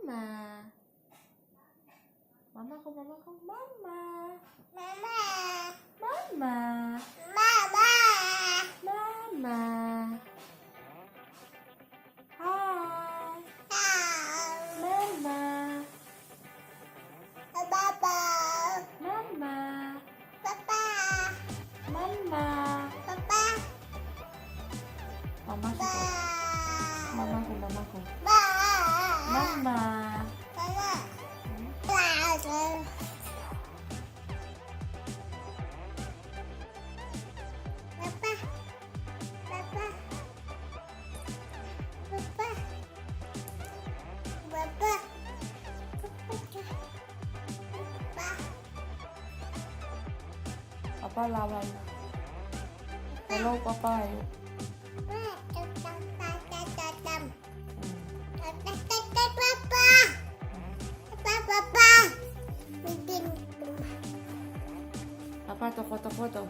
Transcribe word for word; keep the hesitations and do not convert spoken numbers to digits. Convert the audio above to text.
Mama. Mama ko, mama ko, mama. Mama. Mama. Mama. Mama. Hi. Hi. Mama. Papa. Mama. Papa. Mama. Papa. Mama ko. Ba. Mama ko, mama ko. Ba. Mama. Mama. Ba. Papa. Papa. Papa. Papa. Papa. Papa lawan. Hello, Papa. Ayo. Hmm. Papa, toko, toko to.